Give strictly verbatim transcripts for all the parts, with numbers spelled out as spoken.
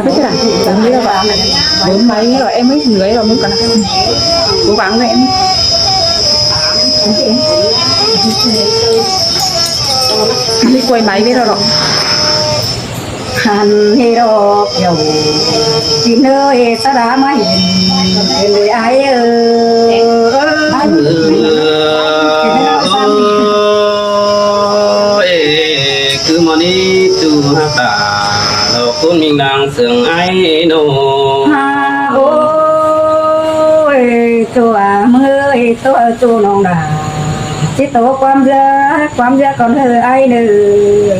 Bớt cái này, bớt cái này. Bớt máy rồi, em mới gửi rồi, mới còn. Cố gắng đấy em. Đi quay máy với rồi. Hẳn hì đỏ kiểu. Chị nơi xa đá mà hiền. Người ai ơi. Ơ, ơ, ơ, ê, cứ mòn đi tu hả ta, lo cún mình đang sương ai nô. Ha, ôi, chùa mưa, ê, chùa, chùa nông đà. Chỉ tổ quán bia, quán bia còn hư ai nữa.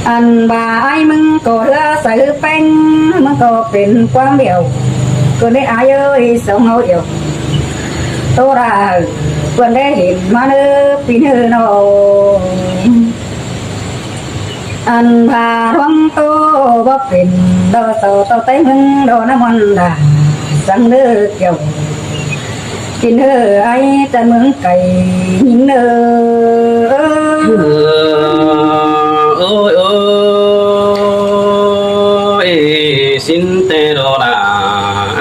Ăn bà ai mưng có hứa sai hứa peng, mưng có pên quán biểu. Cứ để ai ơi, sống hậu yêu. Tô ra, quần để hiện mà nơ, pin hư nô. Ăn bà rong tô, bóp pên, đo tô, tô tay mưng, đo năm ăn đà, sáng nơ kiểu. Kính hơ ai ta mướng cày nhìn nơ. Ôi, ôi, xin tê đô đà,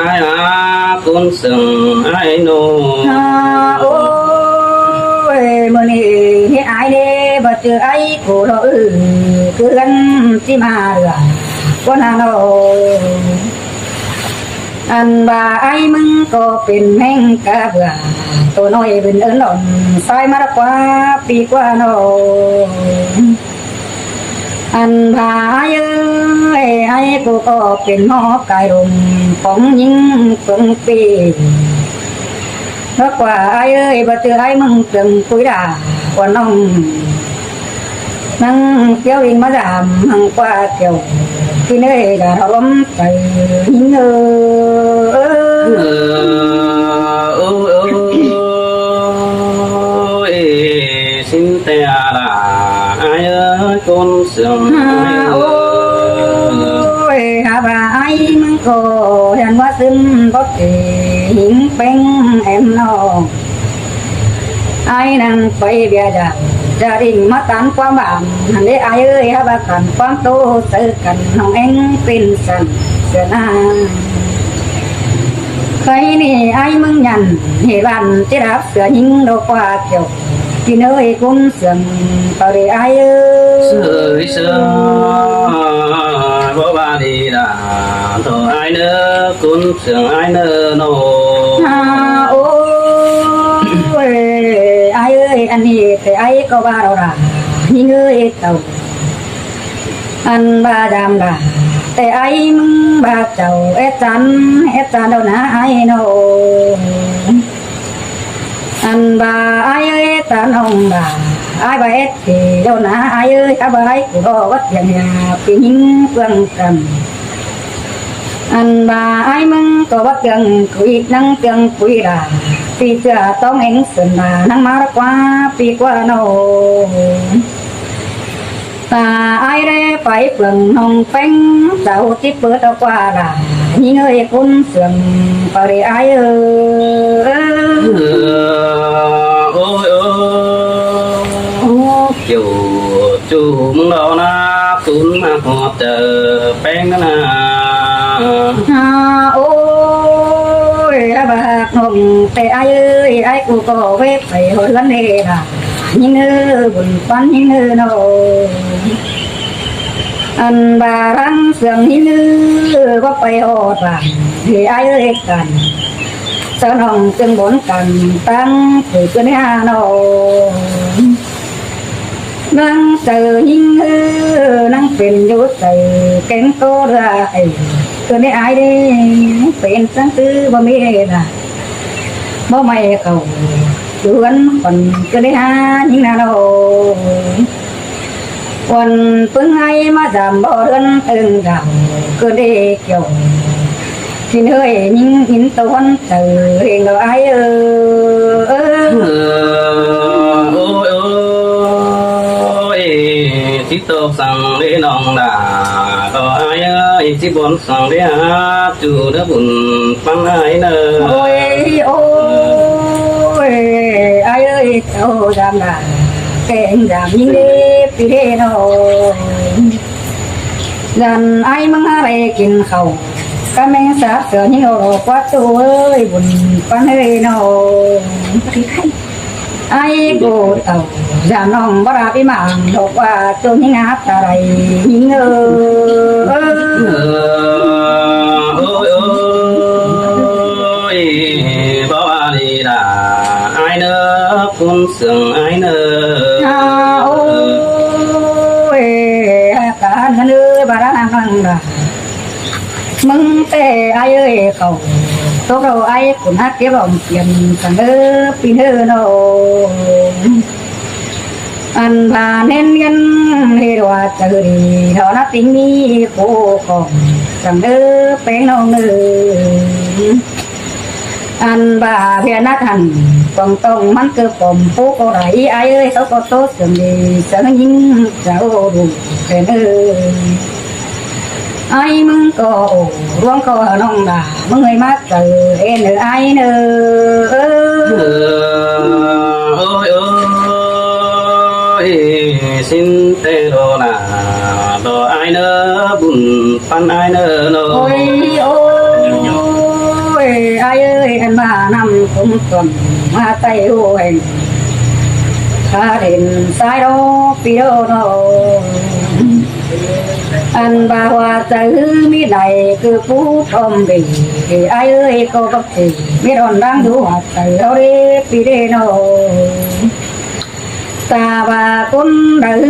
ai á, cún sương ai nô. Ha, ôi, mơ nì, hê ai nê, bật chữ ai, cô đô ư, cứ gắn chi mà rửa, con hà nội. Ăn bà ai mưng có pên meng cá bừa. Tô nói bên ơn lộn, sai mà đã qua, pi qua nô. Ăn bà ai ơi, ai cô có pên mò cài rùm, phóng những phóng pi. Nó qua ai ơi, bà tư ai mưng tường cúi đà, qua nông. Năng kéo in mà giảm, hăng qua kiểu. Khi nơi đã đau lắm, Ôi, ôi, ôi, xin tê à là ai ơi, con sương ai ơi. Ôi, hà bà ai mưng cô, hèn quá xưng bóp kì, hính bánh em nô. Ai năng quay bia dàng, gia đình mà tán quán bản, hẳn đấy ai ơi, hà bà cắn quán tô, sơ cắn, hông anh, pin sẵn, sửa na. Khay nì ai mưng nhắn, hê bàn, chết áp, sửa những đồ quà kiểu, kì nơi cún sương, tao đi ai ơi. Sửa, sửa, bố bà đi đã, thổ ai nơ, cún sương ai nơ, nô. Ha, ôi, ai ơi, ăn hì, tê ai có bà đó đã, những người tàu. Ăn bà dam đã, tê ai mưng bà chầu, ế chán, ế chán đâu ná ai nô. Ăn bà ai ơi, ta nông bà, ai bà ế thì đâu ná ai ơi, ai bà ai của đó bắt dần nhà, thì những phương trần. Ăn bà ai mưng có bắt dần, quỷ năng tương quỷ là, thì chưa tông anh sân bà, năng mà đã qua, thì qua nô. Ta ai rê phải phường nông phanh, cháu chip bớt qua là, những người cún sương, phải đi ai ơi. Ôi, ôi, ôi, kiểu chủ mong đó na, cún mà có tờ phanh đó na. Ha, ôi, à, bà nông, tê ai ơi, ai cũng có phép phải hồi lắm nè bà. Hính ư, bun păn hính ư nô. Ăn bà răng sương hính ư, bóp pay hô răng, thì ai ơi cắn. Sao nông sương bốn cắn, tăng phủ cơn ha nô. Năng sơ hính ư, năng pên dô sơ, kén tô ra ai. Cơn ai đê, pên sáng tư bó mê nà. Bố mày khẩu, cứ ăn còn cứ đi ha, những nào đâu. Còn phương hay mà giảm bỏ đơn từng đảo, cứ đi kiểu. Xin hơi những in tố ăn từ hình đồ ai ơ. Ôi, ôi, chỉ tô sang đi nòng đà, có ai ơi, chỉ bốn sang đi ha. Chủ đỡ bùn păng ai nơ. Ôi, ôi, ai ơi, ô, dam đà. Keng dam nhìn đi, pi đê nô. Dản ai ꞌmứng ꞌhá ꞌlẹ kin khảu, cá ꞌmếng sáp sửa ꞌnhính ꞌlẹo ꞌquá ꞌtố ơi, bun ꞌpắn ơi ꞌnọ. Ải cô tảu, dản ꞌnọng báu đaư ꞌpi ꞌmáng, ꞌlẹo ꞌquá ꞌtố ꞌnhính áp ta đảy, ꞌnhính ơ. Ôi, ôi, báu ꞌva đi đa, ai ꞌnớ, ꞌcốn sương ai ꞌnớ. À, ôi, à, cá ꞌnớ ꞌnớ, báu đaư ꞌhăng ꞌhăng đa. ꞌMứng ꞌtẹ ai ơi khảu, tốc độ ai ꞌcốn ác kiếp ỏm kiệm săng ꞌnớ ꞌpi ꞌnớ ꞌnọ. Ăn ꞌva ꞌnén ꞌngớn ꞌhế ꞌlẹo ꞌva chaư đi, ꞌlẹo ꞌnạ ꞌtếng ꞌmí pú khong săng ꞌnớ ꞌpéng ꞌnọng ꞌnớ. Ăn ꞌva ꞌviạk ꞌnặn hẳn, quảng tong ꞌmắn ꞌcọ pom pú ꞌcọ đảy, ai ơi, sau ꞌcọ ꞌtố sương đi, sương ꞌnhính chảu đu khen ơi. Ai ꞌmứng ꞌcọ ổ, ꞌluống ꞌcọ ꞌnọng đa, ꞌmứng ơi ꞌmá chaư ên ơ ai ꞌnớ. Ôi, ôi, ꞌsịn ꞌtẹ ꞌlẹo ꞌnạ, ꞌlẹo ai ꞌnớ, bun ꞌpắn ai ꞌnớ ꞌnọ. Ôi, ôi, ai ơi, ăn ꞌva ꞌnặm ꞌcốn tuôn ꞌmá tai ꞌhụ hên, khá đên sai ꞌlẹo ꞌpi ꞌlẹo ꞌnọ. Ăn ꞌva ꞌhua chaư ꞌmí lai ꞌcọ pú tóm đi, ai ơi, ꞌcọ báu ꞌchí ꞌmí đon đang dú ꞌhua chaư ꞌlẹo đé ꞌpi đé ꞌnọ. Ta ꞌva ꞌcốn đaư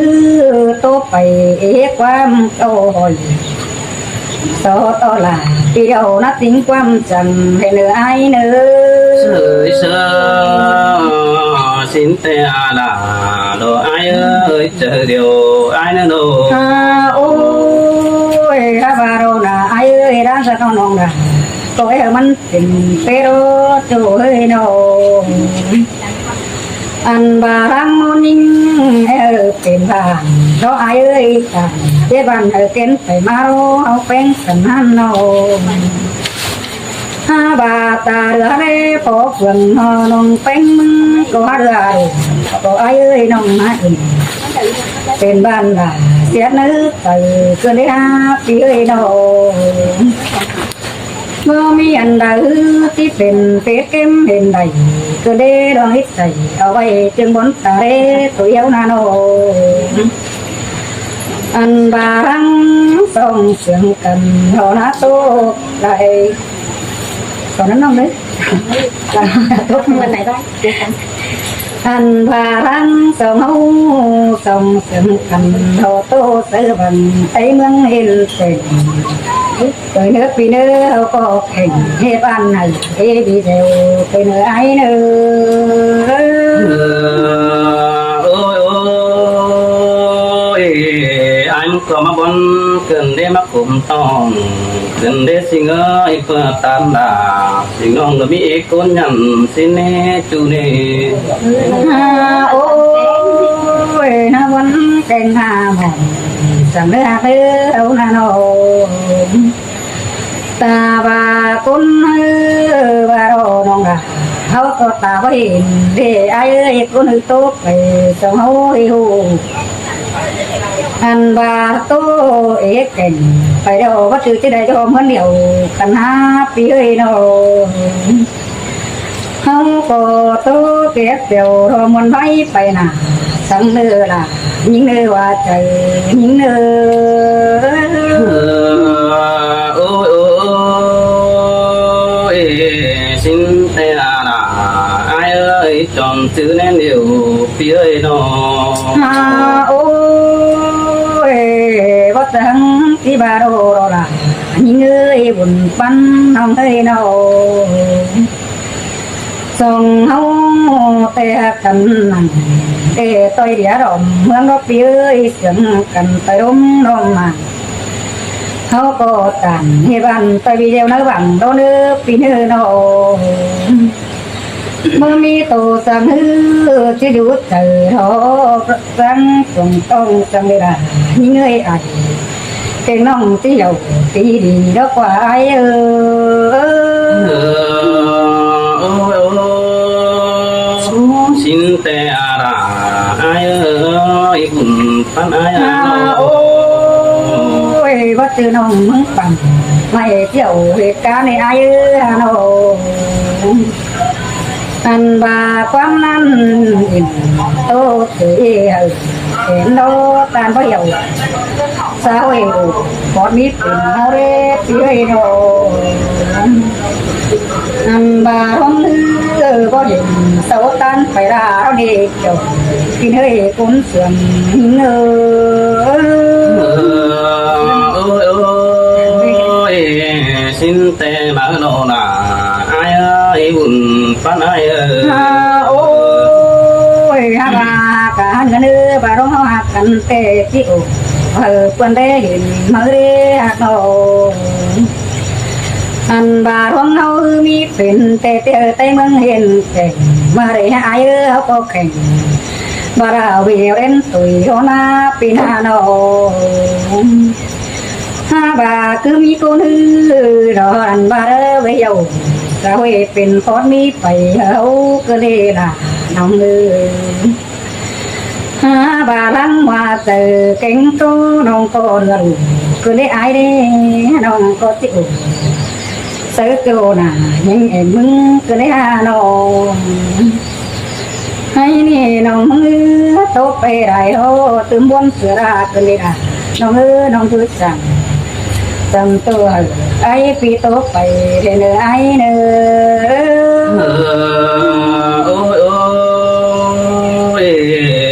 ꞌtố pay é ꞌquám ꞌcọ hỏi, so ꞌto ꞌla ꞌpi ꞌlẹo ꞌnạ ꞌtếng ꞌquám chắng hên ơ ai ꞌnớ. Sơi sơ, ꞌsịn ꞌtẹ a đa, ꞌlẹo ai ơi, chaư điêu ai ꞌnớ ꞌnọ. À, ôi, à, ꞌva ꞌlẹo ꞌnạ ai ơi, đang săng ꞌnọng đa, ꞌcọ é ꞌmắn pên pê ꞌlẹo ꞌchu ơi ꞌnọ. Ăn ꞌva ꞌláng ꞌmôn ꞌnhính é ꞌhụ pên ꞌva ꞌnọ ai ơi, ta ꞌdệt ꞌva ꞌhụ kén pay ꞌmá ꞌlẹo ꞌháu ꞌpéng căn ꞌnặn ꞌnọ. À, ꞌva ta ꞌlứa ꞌlế phó phường ꞌnọ ꞌnọng ꞌpéng ꞌmứng ꞌcọ hák ꞌlứa đu, ꞌcọ ai ơi ꞌnọng ꞌmá ên. Pên ꞌvan ꞌva siết ꞌnớ chaư ꞌcọ đé hák ꞌpi ơi ꞌnọ. ꞌMự ꞌmí ăn đaư ꞌchí pên phết kém hên đảy, ꞌcọ đé đong hít chảy au ꞌvạy ꞌchương bón ta đé ꞌtố ꞌhiếu ꞌnạ ꞌnọ. Ăn ꞌva ꞌláng song sương căn ꞌnọ ꞌnạ ꞌtố lai. Còn ꞌnặn ꞌnọng ꞌnớ. Ăn ꞌva ꞌláng song ꞌháu, song sương căn ꞌnọ ꞌtố sáư văng Tây ꞌmướng hên sên. Tôi ꞌnớ ꞌpi ꞌnớ ꞌháu ꞌcọ kẻng ꞌhế ꞌván ꞌnặn, ê đi dẻo, tôi ꞌnớ ai ꞌnớ. Ôi, ôi, ai ꞌmứng ꞌcọ ꞌmá bón, cơn đế ꞌmá khốm tong, cơn đế ꞌsịn ơi, ꞌpưa ꞌtan đa, ꞌsịn ꞌnọng ꞌcọ ꞌmí ê ꞌcốn nhẳn ꞌsịn ꞌnê, ꞌchu ꞌnê. À, ôi, ꞌnạ bón keng ha mong, săng ꞌnớ hák ꞌnớ ꞌháu ꞌnạ ꞌnọ. Ta ꞌva ꞌcốn ꞌhứ ꞌva ꞌlẹo ꞌnọng đa, ꞌháu ꞌcọ ta ꞌva hên đé ai ơi, ꞌcốn ꞌhứ ꞌtố pay song ꞌháu ꞌhế ꞌhụ. Ăn ꞌva ꞌtố ê kẻng pay ꞌlẹo báu chứ ꞌchí đảy ꞌdóm ꞌmớn điêu căn hák ꞌpi ơi ꞌnọ. ꞌHáu ꞌcọ ꞌtố kép pẻo ꞌlẹo ꞌmuôn ꞌvạy pay ꞌnạ, săng ꞌnớ ꞌla, ꞌnhính ꞌnớ ꞌva chaư, ꞌnhính ꞌnớ. Ôi, ôi, ôi, ꞌsịn ꞌtẹ a đa, ai ơi, chom chứ ꞌnén điêu ꞌpi ơi ꞌnọ. À, ôi, báu săng ꞌchí ꞌva ꞌlẹo ꞌla, ꞌnhính ơi, bun ꞌpắn ꞌnọng ơi ꞌnọ. Song ꞌháu ꞌtẹ căn ꞌnặn, ê ꞌtoi đĩa đom ꞌmướng ꞌlẹo ꞌpi ơi, sương căn ꞌtoi đom đom ꞌmá. ꞌHáu ꞌcọ tản ꞌhế ꞌván ꞌtoi ꞌviđeo ꞌnớ văng đon ꞌnớ ꞌpi ꞌnớ ꞌnọ. ꞌMự ꞌmí tô săng ꞌhứ ꞌchí dú chaư ꞌlẹo, săng quảng tong săng đé đa, ꞌnhính ơi ai. Keng ꞌnọng ꞌchí dẻo, ꞌchí đi ꞌlẹo ꞌquá ai ơ. Ôi, ôi, ꞌsịn ꞌtẹ a đa, ai ơi, bun ꞌpắn ai a. À, ôi, ꞌchư ꞌnọng ꞌmứng păng, ꞌmạy ꞌchí au ꞌhệt cá ꞌnị ai ꞌnọ. Ăn ꞌva ꞌquám ꞌnặn ỉn ꞌtố tưới hảư, ꞌtến ꞌnọ ꞌtan báu hiẻo. Sa ꞌhới ꞌpọt ꞌmí pên ꞌháu ꞌlế ꞌpi ꞌhới ꞌnọ. Ăn ꞌva ꞌhóng ꞌhứ báu đin sau ꞌtan pay đa ꞌnị. Chảu kin ꞌhới ꞌcốn sương ꞌnị. Ôi, ôi, ôi, ꞌsịn ꞌtẹ máư ꞌnọ ꞌnạ, ai ơi, bun ꞌpắn ai ơi. À, ôi, hák ꞌva cá hăn căn ư, ꞌva ꞌhóng ꞌháu hák căn ꞌtẹ ꞌchí ổ, hảư ꞌpươn đé hên máư đé hák ꞌnọ. Ăn ꞌva ꞌhóng ꞌháu ꞌhứ ꞌmí pên ꞌtẹ ꞌtẹ ꞌtếng ꞌmướng hên kẻng, ꞌva đảy hák ai ư ꞌháu ꞌcọ kẻng. ꞌVa đa ꞌviu đen tủi ꞌhó ꞌná ꞌpi ꞌná ꞌnọ. Hák ꞌva ꞌcứ ꞌmí ꞌcốn ꞌhứ ꞌnọ ăn ꞌva đaư ꞌviu, cá ꞌhuê pên ꞌpọt ꞌmí pay ꞌháu ꞌcọ ꞌlế đa ꞌnọng ư. Hák ꞌva ꞌláng ꞌmá chaư kéng ꞌtố ꞌnọng ꞌcọ đươn, ꞌcọ ꞌlế ai đé ꞌnọng ꞌcọ ꞌchí ổ. Sáư ꞌcọ ꞌnạ ꞌnhính ên ꞌmứng ꞌcọ ꞌlế ha ꞌnọng. Hák ꞌnị ꞌnọng ꞌmứng ꞌtố pay đảy ꞌhó tứm ꞌmuôn sửa đa ꞌcọ ꞌlế đa. ꞌNọng ư ꞌnọng ꞌchư săng săng ꞌtố hảư ai ꞌpi ꞌtố pay đảy ꞌnớ ai ꞌnớ. Ôi, ôi,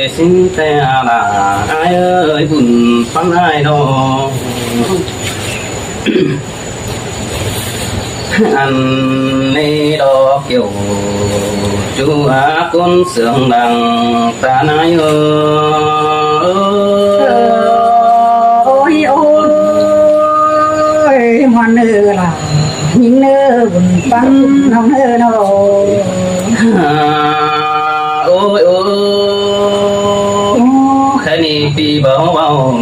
ꞌsịn ꞌtẹ ꞌnạ, ai ơi, bun ꞌpắn ai ꞌnọ. Ăn ꞌnị đó kiêu ꞌchu á ꞌcốn sương đăng ta nái ơ. Ôi, ôi, ꞌmuôn ư đa, ꞌnhính ꞌnớ bun ꞌpắn ꞌnọng ơ ꞌnọ. À, ôi, ôi, khái ꞌnị ꞌpi báu báu.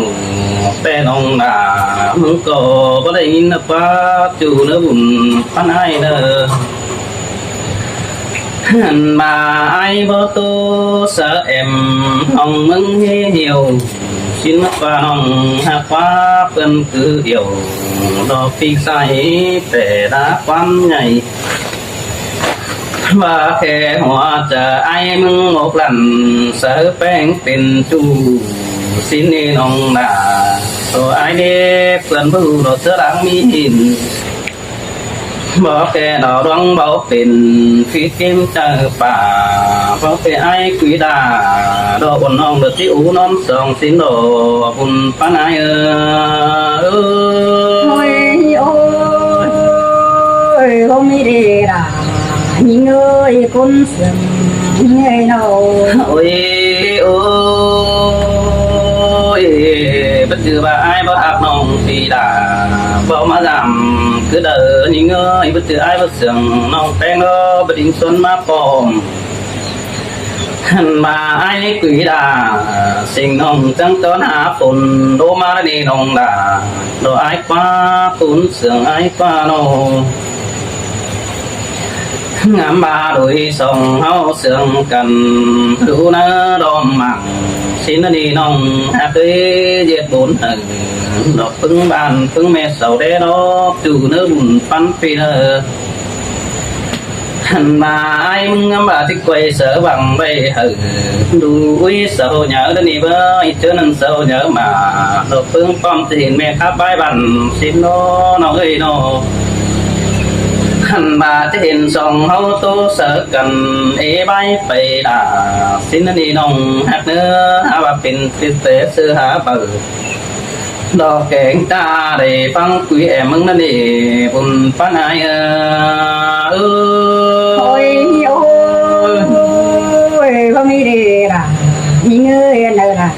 Pé ꞌnọng ꞌnạ, ꞌmứng ꞌcọ báu đảy ꞌnghín ꞌnớ ꞌpá ꞌchu ꞌnớ bun ꞌpắn ai ꞌnớ. Ăn ꞌva ai báu ꞌtố sáư êm ꞌnọng ꞌmứng ꞌhế hiêu. ꞌSịn ꞌmá ꞌva ꞌnọng hák ꞌpá ꞌpươn cứ điêu, đó ꞌpi sai pé đa ꞌquám nhảy. ꞌVa khe hua chaư ai ꞌmứng ꞌmộc lăn, sáư ꞌpéng pên ꞌchu, ꞌsịn ꞌnị ꞌnọng ꞌnạ, đó ai đé ꞌpươn báu đó ꞌchớ đang ꞌmí hên. Báu khe đó ꞌluống báu pên, phít kêm chaư pả, báu khe ai quí đa, đó bun ꞌnọng đó ꞌchí ú ꞌnóm song ꞌsịn đó, bun ꞌpắn ai ơ. Ôi, ôi, ôi, ꞌcốn ꞌmí đé đa, ꞌnhính ơi, ꞌcốn sương ꞌnhính ơi ꞌnọ. Ôi, ôi, báu ꞌchư ꞌva ai báu hák ꞌnọng ꞌpi đa, báu ꞌmá dăm cứ đaư ꞌnhính ơi, báu ꞌchư ai báu sương ꞌnọng ꞌpéng đó, báu đin xuôn ꞌmá pom. Ăn ꞌva ai quí đa, sing ꞌnọng chắng chón hák phôn, đô ꞌmá đa ꞌnị ꞌnọng đa, đó ai ꞌquá ꞌcốn sương ai ꞌquá ꞌnọ. Ngắm ꞌva đuổi song ꞌháu sương căn, đu ꞌnớ đom măng, ꞌsịn ꞌnị ꞌnọng hák ơi ꞌdệt bôn hảư, đó ꞌpứng ꞌvan ꞌpứng ꞌme sau đé đó, ꞌchu ꞌnớ bun ꞌpắn ꞌpi ꞌnớ. Ăn ꞌva ai ꞌmứng ngắm ꞌva ꞌchí quay sáư băng ꞌvạy hảư, đu ꞌuí sau nháư đa ꞌnị báu, ꞌchớ ꞌnặn sau nháư ꞌmá, đó ꞌpứng pom ꞌchí hên ꞌme khắp bái băn, ꞌsịn ꞌnọ ꞌnọng ơi ꞌnọ. Ăn ꞌva ꞌchí hên song ꞌháu ꞌtố sáư căn, ê bái pay đa, ꞌsịn ꞌnị ꞌnọng hák ꞌnớ, hák ꞌva pên ꞌtịt té sư hák baư. Đó kéng ta đảy ꞌphắng quí êm ꞌmứng ꞌnặn ê, bun ꞌpắn ai ơ. Ôi, ôi, ôi, báu ꞌmí đé đa, ꞌnhính ơi, ăn ơi đa.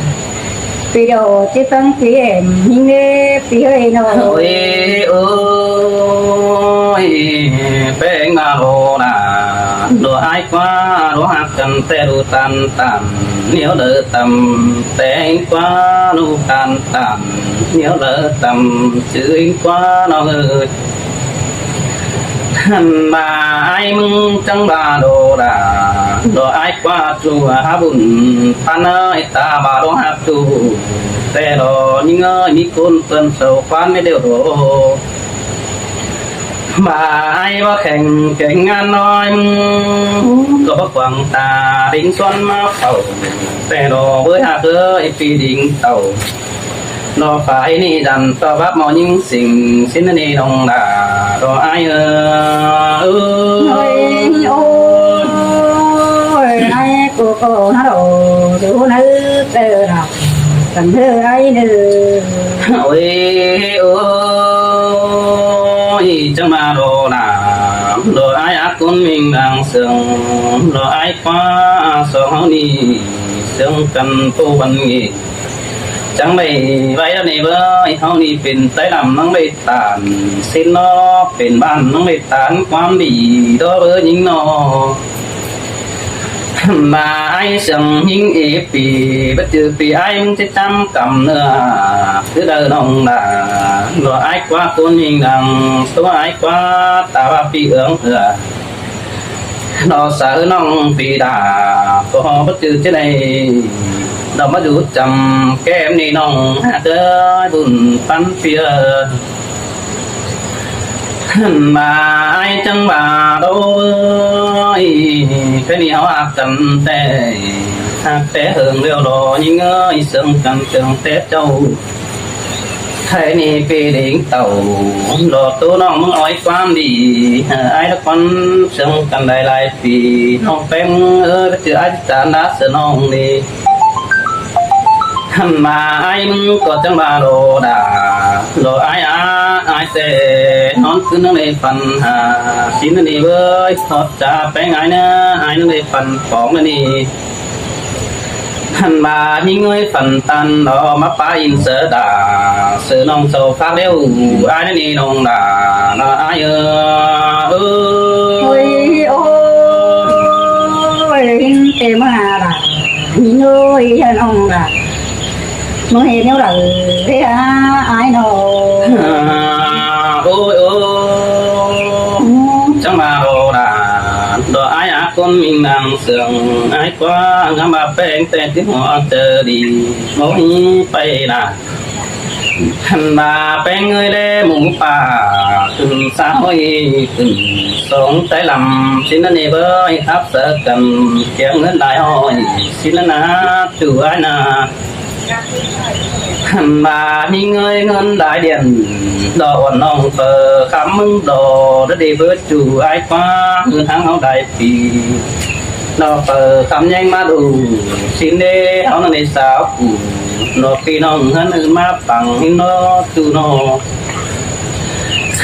ꞌPi đó ꞌchí ꞌphắng quí êm, ꞌnhính ê, ꞌpi ơi ꞌnọ. Ôi, ôi, ꞌpéng ꞌmá ꞌlô đa, đó ai ꞌquá, đó hák căn ꞌtẹ đu ꞌtan ꞌtan, ꞌnéo đaư tăm, ꞌtẹ ꞌquá đu ꞌtan ꞌtan, ꞌnéo đaư tăm, ꞌchư ꞌquá ꞌnọng ơi. ꞌMá ai ꞌmứng chắng ꞌva ꞌló đa, ꞌló ai ꞌquá ꞌchu hák bun, ꞌphắn ơi ta ꞌva ꞌló hák ꞌchu, ꞌtẹ ꞌló ꞌnhính ơi ꞌmí ꞌcốn ꞌpươn sau ꞌquám ꞌmí ꞌlẹo ꞌló. ꞌMá ai báu kheng keng ꞌngán ꞌnọi, ꞌcọ báu quảng ta đính xuôn ꞌmá phảu, ꞌtẹ ꞌló bới hák ơi ꞌpi đính tảu. ꞌLó phải ꞌnị dăn ꞌtọ báp ꞌmo ꞌnhính sing, sín ꞌnị ꞌnọng đa, ꞌló ai ơi. Ôi, ôi, ai cô cô nó đổ, chú nó tơ đọc, tầm thơ ai nữa. Ôi, ôi, chắng ꞌva ꞌló đa, ꞌló ai ác ꞌcốn ꞌminh đang sương, ꞌló ai ꞌquá song ꞌháu ꞌnị, sương căn tô văn nghệ. Chắng đảy ꞌvạy ꞌnị bới, ꞌháu ꞌnị pên Táy Lăm ꞌmướng Đảy Tản, sín ꞌnọ pên bản ꞌmướng Đảy Tản, ꞌquám đi đó bới ꞌnhính ꞌnọ. ꞌMá ai sương ꞌnhính ế ꞌpi, báu ꞌchư ꞌpi ai ꞌmứng ꞌchí chăm căm ꞌnưa. Cứ đaư ꞌnọng đa, ꞌló ai ꞌquá ꞌcốn ꞌminh đang, ꞌtố ai ꞌquá ta ꞌva ꞌpi ương ưa. ꞌLó sa ꞌnọng ꞌpi đa, ꞌcọ báu ꞌchư ꞌchí đảy, ꞌló ꞌmá dú chăm kem ꞌnị ꞌnọng, hák ơi bun ꞌphắn ꞌpi ơ. ꞌMá ai chắng ꞌva ꞌló ơi, ꞌkhạy ꞌnị ꞌháu hák căn ꞌtẹ, hák ꞌtẹ hơng ꞌlẹo ꞌló ꞌnhính ơi, sương căn sương ꞌtẹ chảu. ꞌKhạy ꞌnị ꞌpi đính tảu, ꞌló ꞌtố ꞌnọng ꞌmứng ói ꞌquám đi, ai đắc ꞌquắn sương căn lai lai ꞌpi, ꞌnọng ꞌpéng ơi, báu ꞌchư ai chán đá sơ ꞌnọng đi. ꞌMá ai ꞌmứng ꞌcọ chắng ꞌva ꞌló đa, ꞌló ai á, ai ꞌtẹ ꞌnón ꞌcứn ꞌnưng đảy phăn ha, sín ꞌnị bới, tót cha ꞌpéng ai ꞌnớ, ai ꞌnưng đảy phăn póng ꞌnị. ꞌMá ꞌnhính ơi phăn ꞌtan ꞌló ꞌmá pá in sơ đa, sơ ꞌnọng sau phák ꞌlẹo, ai ꞌnị ꞌnọng đa, ꞌló ai ơ. Ôi, ôi, in tê ꞌmá đa, ꞌnhính ơi ꞌnọng đa. ꞌMướng ꞌhế ꞌnéo đaư ꞌlé hả ai ꞌnọ. Ôi, ôi, chắng ꞌva ꞌló đa, ꞌló ai ác ꞌcốn ꞌminh đang sương, ai ꞌquá ngắm ꞌva ꞌpéng ꞌtẹ ꞌchí ꞌhọ chơ đi, ꞌmá ꞌhí pay đa. ꞌMá ꞌpéng ơi ꞌlé mú pá, ꞌcứn sa ꞌhọi ꞌcứn song Táy Lăm, sín ꞌnị bới háp sa căn, kiêng ꞌngớn lai ꞌhọi, sín ꞌnặn ꞌchu ai ꞌnạ. ꞌMá ꞌnhính ơi ꞌngớn lai điện, ꞌló uôn ꞌnọng pơ khắm ꞌmứng ꞌló, đá đi bới ꞌchu ai ꞌquá, ꞌngớn ꞌháng ꞌháu lai ꞌpi. ꞌLó pơ khắm ꞌnhắng ꞌmá đu, sín đé ꞌháu ꞌnặn đảy sáo củ, ꞌló ꞌpi ꞌnọng ꞌngớn ꞌmá păng ꞌhính ꞌnọ ꞌchu ꞌnọ.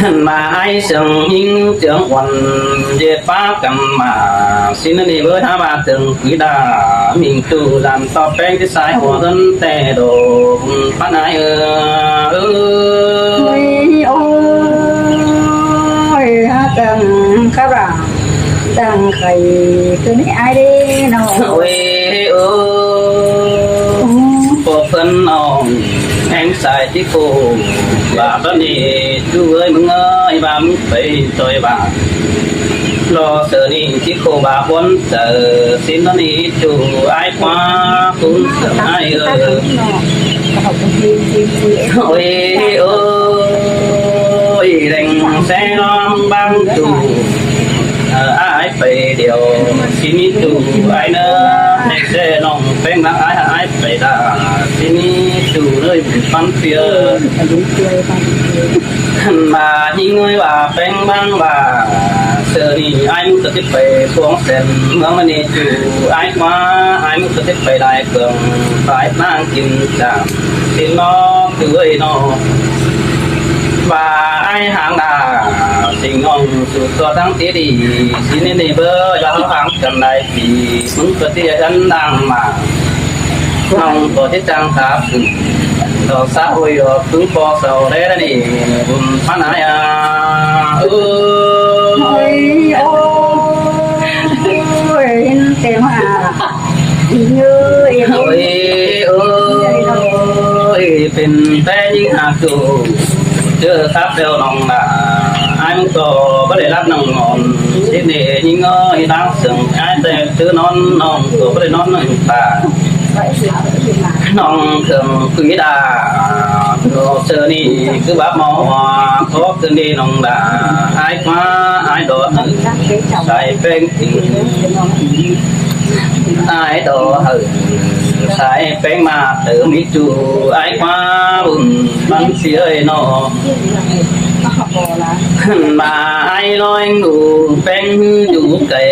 ꞌMá ai sương ꞌnhính chướng uôn, ꞌdệt pá căn ꞌmá, sín ꞌnị bới hák ꞌva tưng quí đa, ꞌminh ꞌchu dăn ꞌtọ ꞌpéng ꞌchí sai hua ꞌngớn ꞌtẹ đô, ꞌphắn ai ơ. Ôi, ôi, hák căn khắp đa, đang khay ꞌcứn ai đé ꞌnọ. Ôi, ôi, ꞌpọ ꞌphớn ꞌnọng, ꞌhéng sai ꞌchí khô, ꞌva ꞌpá ꞌnị, ꞌchu ơi ꞌmứng ơi, ꞌva ꞌmứng pay ꞌchoi ꞌva. ꞌLó sơ ꞌnị ꞌchí khô ꞌva ꞌpốn chaư, sín ꞌnặn ꞌnị ꞌchu ai ꞌquá, ꞌcốn sương ai ơ. Ôi, ôi, đeng xe ꞌlóm bang ꞌchu, ơ, ai pay điêu, sín ꞌnị ꞌchu ai ꞌnớ, đeng xe ꞌnọng ꞌpéng ꞌnáng ai, ai pay đa, sín ꞌnị ꞌchu ꞌnới ꞌphắn ꞌpi ơ. ꞌMá ꞌnhính ơi ꞌva ꞌpéng bang ꞌva, sơ ꞌnị ai ꞌmứng ꞌcọ ꞌchí pay cuông sên, ꞌmướng ꞌnị ꞌchu ai ꞌquá, ai ꞌmứng ꞌcọ ꞌchí pay lai cuông, pay ꞌnáng kin chang, sín ꞌnọ ꞌchu ơi ꞌnọ. ꞌVa ai ꞌháng đa, sính ꞌnọng su ꞌcọ ꞌtáng ꞌtí đi, sín ꞌnị ꞌnị bới, ꞌva ꞌháu ꞌháng căn lai ꞌpi, ꞌmứng ꞌcọ ꞌchí ăn đang ꞌmá. ꞌNọng ꞌcọ ꞌchí chang khả khửn, ꞌló sa ꞌhội ꞌló ꞌpứng ꞌpo sau đé ꞌnị, bun ꞌphắn ai a. Ôi, ôi, ôi, in tê ꞌmá. Ôi, ôi, pên ꞌtẹ ꞌnhính hák ꞌchu, ꞌchớ khắp ꞌlẹo ꞌnọng đa. Ái ꞌmứng ꞌcọ báu đảy lắp ꞌnọng ꞌnọn. Sít ꞌnị ꞌnhính ơi, ꞌláng sương ái ꞌtẹ ꞌtứ ꞌnón ꞌnọng ꞌcọ báu đảy ꞌnón ꞌnọng ta. ꞌNọng khương quí đa. ꞌLo sơ ꞌnị ꞌcứ báp máu hoa, khó khương đi ꞌnọng đa. Ái ꞌquá, ái đỏ hảư. Sai ꞌpéng tỉnh. Ái đỏ hảư. Sai ꞌpéng ꞌmá tớm ꞌmí ꞌchu. Ái ꞌquá bun bắn sia ơi ꞌnọ. ꞌMá ái ꞌloi ꞌnụ ꞌpéng ꞌhứ dú cay,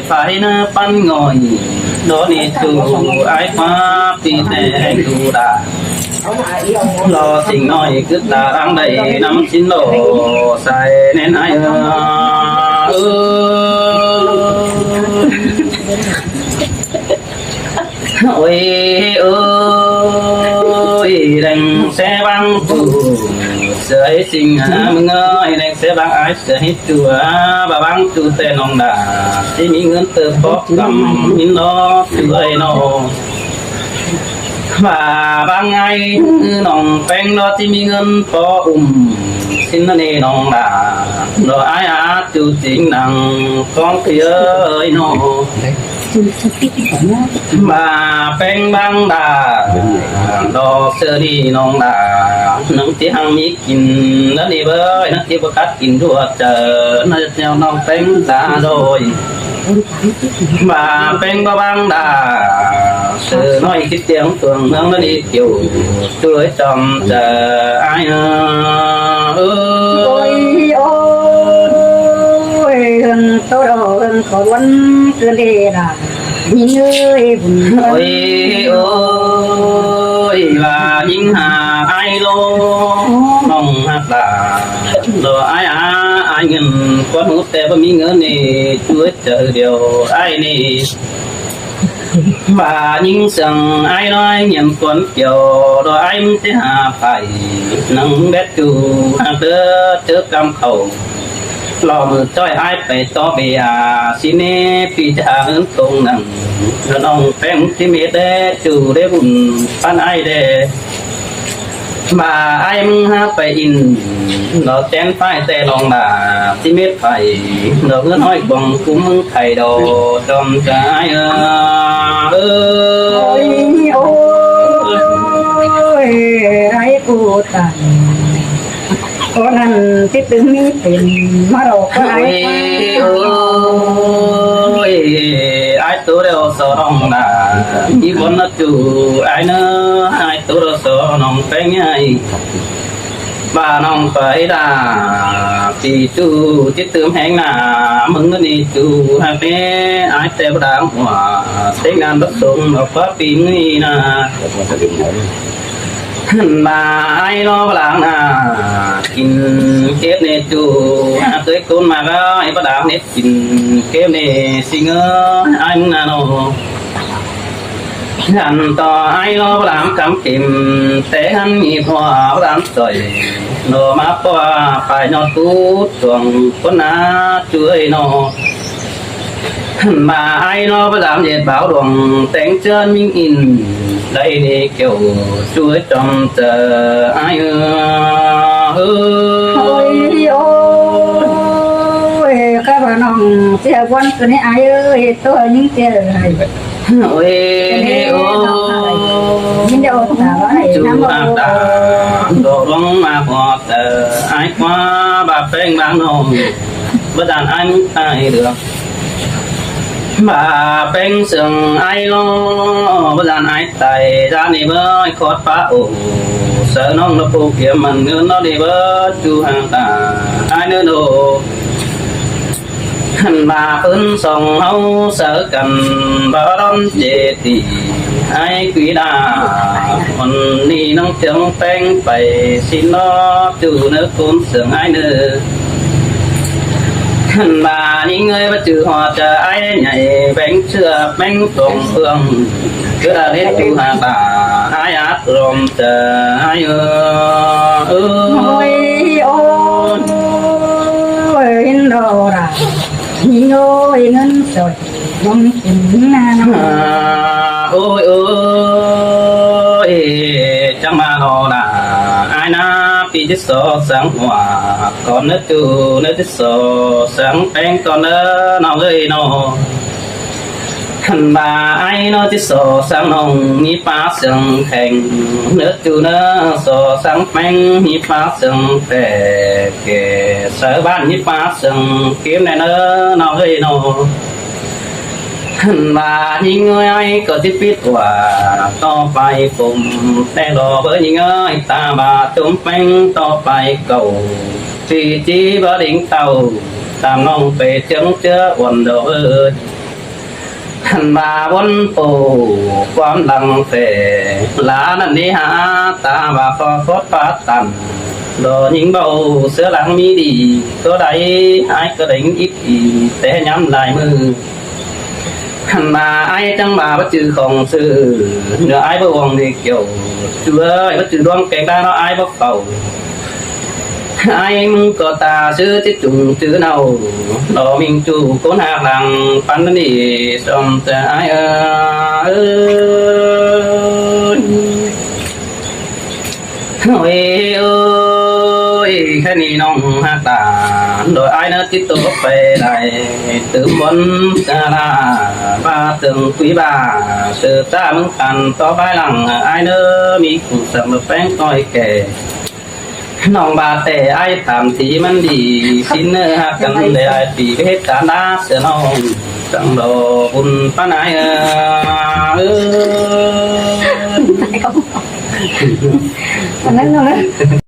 phải ꞌnớ pắn ngòi. Đó ꞌnị ꞌchu ái ꞌquá pi ꞌtẹ ꞌhứ đa. ꞌLo sính ꞌnọi ꞌcứ ta ꞌláng đảy ꞌnắm sính ꞌlọ sai ꞌnén ái ơ. Ôi, ôi, đen ꞌsé bang ꞌchu, sưới sính hả ꞌmứng ơi, đen ꞌsé bang ái sưới ꞌchu, ꞌva bang ꞌchu ꞌtẹ ꞌnọng đa, ꞌchí ꞌmí ꞌngớn tơ pó căm ꞌmí ꞌnọ ꞌchu ơi ꞌnọ. ꞌVa bang ái ꞌnọng ꞌpéng ꞌnọ ꞌchí ꞌmí ꞌngớn pó ùm sính ꞌnị ꞌnọng đa, ꞌnọ ái át ꞌchu chính năng cóng ꞌpi ơi ꞌnọ. ꞌVa ꞌpéng bang đa, ꞌnọ sơ ꞌnị ꞌnọng đa, ꞌnắng ꞌchí hăng ꞌmí kin ꞌnớ ꞌnị bơi, ꞌnắng ꞌchí báu cắt kin ꞌlụa chơ, ꞌnắng ꞌnọng ꞌpéng ta đôi. ꞌVa ꞌpéng báu bang đa, sơ ꞌnọi khít tiêng phường ꞌmướng ꞌnớ ꞌnị kiêu, ꞌchu ơi chom chơ ái ơ. Ôi, ôi, ơn tôi đâu, ơn khó quấn cứ đi là. Ôi, ôi, ꞌva ꞌnhính hả ái ꞌlô, ꞌnọng hả ta. Lo ái á, ái ꞌngớn, quán hút ꞌtẹ báu ꞌmí ꞌngớn ꞌnị, ꞌchu ơi chơ điêu ái ꞌnị. ꞌVa ꞌnhính sương ái ꞌloi ꞌnhính quán kiêu, lo ái ꞌmứng ꞌchí hả phải, ꞌnắng bét ꞌchu, hả tớ, chớ căm khẩu. Lo mưa ꞌchoi ái pay tó bia, ꞌsịn ꞌnị ꞌpi ꞌchá ơn tông năng. Lo ꞌnọng ꞌpéng ꞌchí mết đé, ꞌchu đé bun pán ái đé. ꞌVa ái ꞌmứng hả pay in, lo chén phải ꞌtẹ ꞌnọng đa, ꞌchí mết phải, lo ꞌngớn ꞌhọi quăng cúm ꞌmứng khay đo, chom chơ ái ơ. Ôi, ôi, ái cô ta. Có năn tít tứ mít pên má rô có ái. Ôi, ôi, ái tố đeo so ꞌnọng đa. Í bón nó chu ái nó, ái tố đeo so ꞌnọng ꞌpéng ái. ꞌVa ꞌnọng phải đa. Pi chu tít tứ héng nả. ꞌMứng ꞌnị chu hả pé ái ꞌtẹ bá đang hua. Tết ngán bá sung nó ꞌquá pi ꞌnị nả. ꞌVa ái ꞌló bá đang nả, kin kếp ꞌnị ꞌchu, ꞌtới ꞌcốn ꞌmặc ái bá đang nếp kin kếp ꞌnị, sính ơ, ái ꞌmứng nả ꞌnọ. Hăn ꞌto ái ꞌló bá đang cắm kìm, té hăn ꞌnị ꞌpọ bá đang sỏi, ꞌnọ ꞌmá ꞌpọ phải ꞌnọ tút tuồng ꞌcốn nả ꞌchu ơi ꞌnọ. ꞌVa ái ꞌló bá đang dệt báo đuông, téng ꞌchớ ꞌmính in, đảy ꞌnị kiêu, ꞌchu ơi chom chơ ái ơ. Ôi, ôi, cá bá ꞌnọng ꞌchí ꞌquán ꞌcứ ꞌnị ái ơi, ꞌtố ꞌnhính ꞌchí ơi. Ôi, ôi, ꞌchu ꞌnị ꞌnọng đa, đo ꞌlóng ꞌmá ꞌpọ chơ, ái ꞌquá bá ꞌpéng bá ꞌnọng. Bá dản ái ꞌmứng tai được. Bá ꞌpéng sương ái ꞌló, bá dản ái tai, dản ꞌnị bá ái khót pá ổ. Saư ꞌnọng nó pô kiêm mẳn ꞌngớn nó ꞌnị bá ꞌchu hả ta, ái ꞌnớ ꞌnộ. Hăn bá phớn song ꞌháu saư căn bá đón chế tỉ ái quí đa. Hăn ꞌnị ꞌnắng chướng ꞌpéng pay sính ꞌnọ ꞌchu ꞌnớ ꞌcốn sương ái ꞌnớ. Hăn bá ꞌnhính ơi bá ꞌchu ꞌhọt chơ ái nhảy béng ꞌchưa béng tông phương. Cứ đa lết ꞌchu hả ta ái át lom chơ ái ơ. Ôi, ôi, ôi, in đô đa. Ôi, ngân sỏi, bóng kính ngang. À, ôi, ôi, chắc mà nó là ai na pi ꞌchí so sáng ꞌwa, ꞌcọ ꞌnớ ꞌchu ꞌnớ ꞌchí so sáng ꞌpéng ꞌcọ ꞌnớ ꞌnọng ơi ꞌnọ. Khăn ꞌva ải ꞌnớ ꞌchí so sáng ꞌnọng ꞌmí ꞌpá sương kheng, ꞌnớ ꞌchu ꞌnớ so sáng ꞌpéng ꞌmí ꞌpá sương kheng, kẻ sáư ꞌván ꞌmí ꞌpá sương kím ꞌnẹ ꞌnớ ꞌnọng ơi ꞌnọ. Khăn ꞌva ꞌnhính ơi ải ꞌcọ ꞌchí pít ꞌwa, ꞌto pay phôm té lo báu ꞌnhính ơi, ta ꞌva ꞌchốm ꞌpéng ꞌto pay cảu, ꞌchí ꞌchí báu đing tảu, tam ꞌnọng pay ꞌchương ꞌchớ uôn đo ơi. Khăn ꞌva ꞌvốn pô ꞌquám lăng phe, lá ꞌnặn ꞌnị hả, ta ꞌva ꞌcọ khót pá tăn, đo ꞌnhính báu ꞌsứa lăng ꞌmí đi, ꞌcọ đảy, ải ꞌcọ đảy ít đi, té ꞌnhăm lai ꞌmự. Khăn ꞌva ải chắng ꞌva báu chứ khong sư, ꞌnớ ải báu uông đi kiẻo, ꞌchu ơi, báu chứ ꞌluống keng đa ꞌnớ ải báu khảu. Ải ꞌmứng ꞌcọ ta sư ꞌchí chung chứ ꞌnọng, đo ꞌminh ꞌchu ꞌcốn ꞌhặc lăng păn đi sôm ꞌtẹ ải ơi. Ôi ơi, khen ꞌnị ꞌnọng ꞌhặc ta, đo ải ꞌnớ ꞌchí tô pay lai, tứm bón ta la, ꞌva tưng quí ꞌva, sư ta ꞌmứng căn tó bái lăng, ải ꞌnớ ꞌmí khung săng ꞌpéng ꞌtoi kẻ. ꞌNọng ꞌva ꞌtẹ ải tham tí ꞌmắn đi, sính ꞌnớ ꞌhặc căn đảy ải pí bết cán đá sia ꞌnọng, chắng đo bun ꞌpá ải ơi. Ăn ꞌnớ ꞌnọng ới.